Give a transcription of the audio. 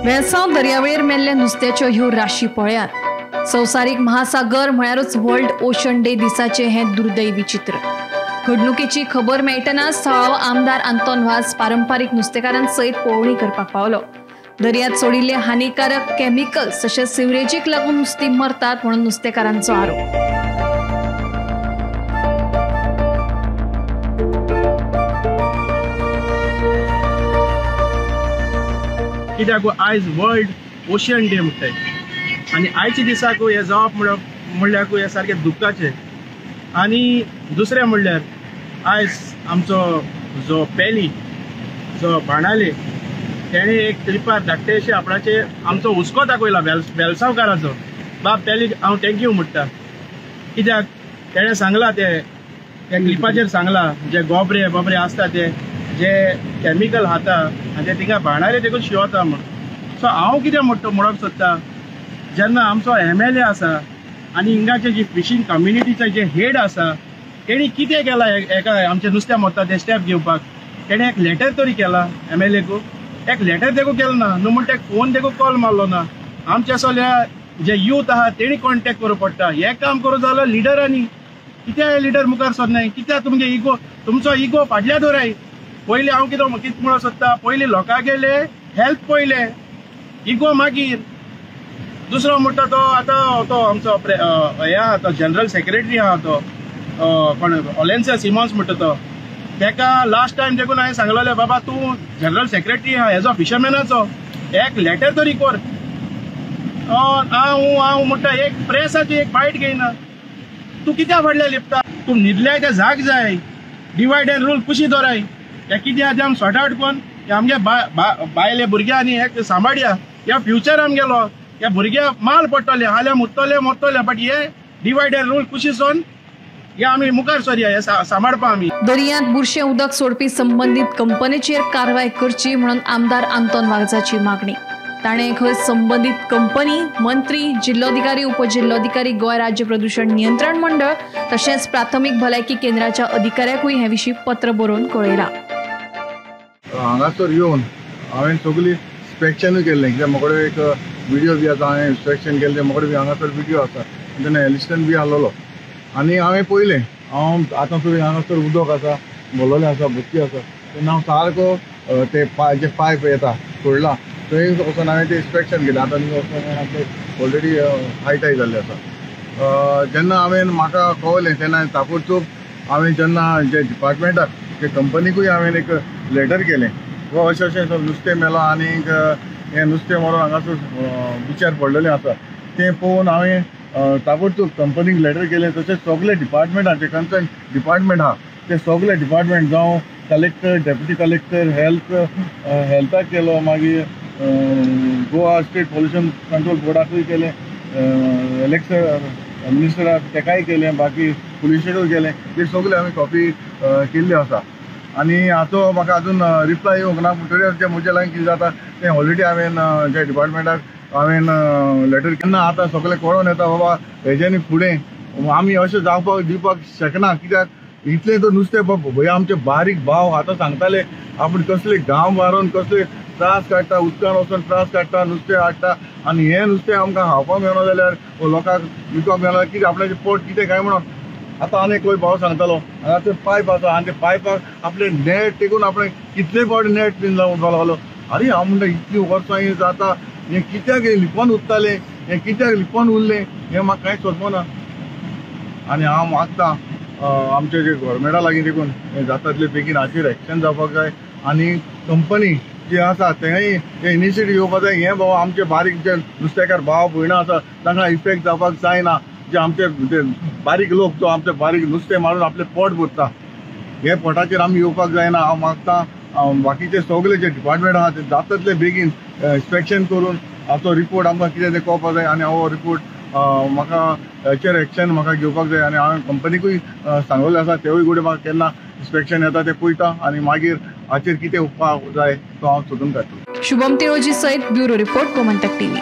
वेलसांव दर्यावेळेर मेल्ल्या नुस्त्याच्यो ह्यो राशी पळयात. संवसारीक महासागर म्हळ्यारूच वर्ल्ड ओशन डे दिसाचें हें दुर्दैवी चित्र. घडणुकेची खबर मेळटनाच थळावो आमदार आंतोन वाज पारंपारीक नुस्तेकारां सयत पळोवणी करपाक पावलो. दर्यांत सोडिल्ले हानिकारक केमिकल्स तशेंच सिवरेजीक लागून नुस्तीं मरतात म्हणून नुस्तेकारांचो आरोप. कित्याक आयज वर्ल्ड ओशन डे म्हणटाय आनी आयच्या दिसाक हें जावप म्हणल्यार हें सारकें दुख्खाचें. आनी दुसरें म्हणल्यार आयज आमचो जो पेली जो बाणाले तेणें एक क्लिपार धाकटेशे आपणाचे आमचो हुस्को दाखयला वेलसांवकाराचो. बाब पेली हांव thank you म्हणटा, कित्याक तेणें सांगलां ते त्या क्लिपाचेर सांगलां जे गोबरे बोबरे आसता ते जे केमिकल खाता आनी ते थिंगा बाणाले देखून शिवता म्हूण. सो हांव कितें म्हणटा म्हणूंक सोदता, जेन्ना आमचो एम एल ए आसा आनी हिंगाचे जी फिशींग कम्युनिटीचे जे हेड आसा तेणी कितें केलां एका आमचें नुस्तें मरता तें स्टेप घेवपाक तेणें एक लेटर तरी केलां एम एल एकू, एक लेटर देखून केलें ना, न्हू म्हणटा एक फोन देखून कॉल मारलो ना. आमचे सगळ्या जे यूथ आहा तेणी कॉन्टेक्ट करूं पडटा. हें काम करूं जाल्यार लिडरांनी कित्याक लिडर मुखार सरनाय, कित्याक तुमगे इगो, तुमचो इगो फाटल्या दवराय. पयलीं हांव कितें कितें म्हणूंक सोदता, पयलीं लोकां गेले हेल्प पयलें, इगो मागीर. दुसरो म्हणटा तो आतां तो आमचो हे आहा तो जनरल सेक्रेटरी आहा तो कोण ओलेन्सिया सिमॉन्स म्हणटा तो, तेका लास्ट टायम देखून हांवें सांगलेलें बाबा तूं जनरल सेक्रेटरी आहा हेजो फिशरमॅनाचो एक लेटर तरी कर. हांव हांव म्हणटा एक प्रेसाची एक बायट घेयना, तूं कित्याक फाटल्यान लिपता, तूं न्हिदल्याय ते जाग जाय, डिवायड एंड रूल कुशी दवराय. हें कितें आहा तें आमी सॉर्ट आवट करून आमगे बायले भुरग्यांनी हे सांबाळया, ह्या फ्युचर आमगेलो, ह्या भुरग्यांक माल पडटले, हाल्या मुत्तले मोत्तले, बट हे डिवायड एंड रूल कुशी सोन हे आमी मुखार सरया, हे सांबाळपा आमी. दर्यांत बुरशें उदक सोडपी संबंदीत कंपनीचेर कारवाय करची म्हणून आमदार आंतोन वाजाची मागणी. ताणें खंय संबंदीत कंपनी, मंत्री, जिल्लोधिकारी, उपजिल्लोधिकारी, गोंय राज्य प्रदूषण नियंत्रण मंडळ तशेंच प्राथमीक भलायकी केंद्राच्या अधिकाऱ्याकूय हे विशीं पत्र बरोवन कळयलां. हांगासर येवन हांवें सगळी इन्स्पेक्शनूय केल्लें, कित्याक म्हाका एक विडियो बी आसा, हांवें इन्स्पेक्शन केल्लें, म्हाका बी हांगासर विडियो आसा, तेन्ना एलिस्टन बी आहलोलो आनी हांवें पळयलें. हांव आतां सुद्दां हांगासर उदक आसा, भरलेलें आसा, बुरशी आसा, तेन्ना हांव सारको ते जे पायप येता सोडला थंय वचून हांवें तें इन्स्पेक्शन केलें. आतां वचून ऑलरेडी हाय टाय जाल्लें आसा. जेन्ना हांवें म्हाका कळलें तेन्ना ताबडतोब हांवें जेन्ना जे डिपार्टमेंटाक जे कंपनीकूय हांवें एक लेटर केलें, वा अशें अशें नुस्तें मेलां आनीक हें नुस्तें मरोन हांगासर बिचार पडलेलें आसा, तें पळोवन हांवें ताबडतोब कंपनीक लेटर केलें. तशेंच सगळे डिपार्टमेंटाचे कन्सर्न डिपार्टमेंट आहा ते सगळे डिपार्टमेंट जावं कलेक्टर, डेप्युटी कलेक्टर, हेल्थ हेल्थाक केलो, मागीर गोवा स्टेट पोल्युशन कंट्रोल बोर्डाकूय केलें, इलेक्शन मिनिस्टराक तेकाय केलें, बाकी पुलिशेकूय केलें, ते सगळे हांवें कॉपी केल्ल्यो आसा. आनी हाचो म्हाका अजून रिप्लाय येवंक ना, पूण तरी जें म्हज्या लागीं कितें जाता तें ऑलरेडी हांवें ज्या डिपार्टमेंटाक हांवें लेटर केन्ना आतां सगळें कळोन येता बाबा हेज्यानी फुडें आमी अशें जावपाक दिवपाक शकना. कित्याक इतलें तर नुस्तें भंय आमचे बारीक भाव आतां सांगताले आपूण कसले घाम मारून कसले त्रास काडटा, उदकान वचून त्रास काडटा, नुस्तें हाडटा आनी हें नुस्तें आमकां खावपाक मेळना जाल्यार लोकांक विकपाक मेळना, कितें आपल्याचें पोट कितें काय म्हणून. आतां आनी एक भाव सांगतालो हांगासर पायप आसा आनी ते पायपाक आपलें नेट टेकून आपणें कितले फावटी नेट बीन लावपाक लागलो. आरे हांव म्हणटा इतलीं वर्सां हें जाता, हें कित्याक लिपोन उरतालें, हें कित्याक लिपोन उरलें, हें म्हाका कांयच समजना. आनी हांव मागता आमचे जे गोवोरमेंटा लागीं देखून हें जाता तितले बेगीन हाचेर एक्शन जावपाक जाय आनी कंपनी जी आसा तेंय हें इनिशिएटीव घेवपाक जाय. हें बाबा आमचे बारीक जे नुस्तेकार भाव भयणां आसा तांकां इफेक्ट जावपाक जायना, जे आमचे बारीक लोक जो आमचे बारीक नुस्तें मारून आपलें पोट भरता, हे पोटाचेर आमी येवपाक जायना. हांव मागता बाकीचे सगळे जे डिपार्टमेंट आहा ते जाता तितले बेगीन इन्स्पेक्शन करून हाचो रिपोर्ट आमकां कितें तें कळपाक जाय आनी हो रिपोर्ट म्हाका हेचेर एक्शन म्हाका घेवपाक जाय. आनी हांवें कंपनीकूय सांगलेलें आसा, तेवूय कडेन म्हाका केन्ना इन्स्पेक्शन येता तें पळयता आनी मागीर हाचेर कितें उपाय जाय तो हांव सोदून काडटलो. शुभम तिरोजी सयत ब्युरो रिपोर्ट, गोमंतक टीव्ही.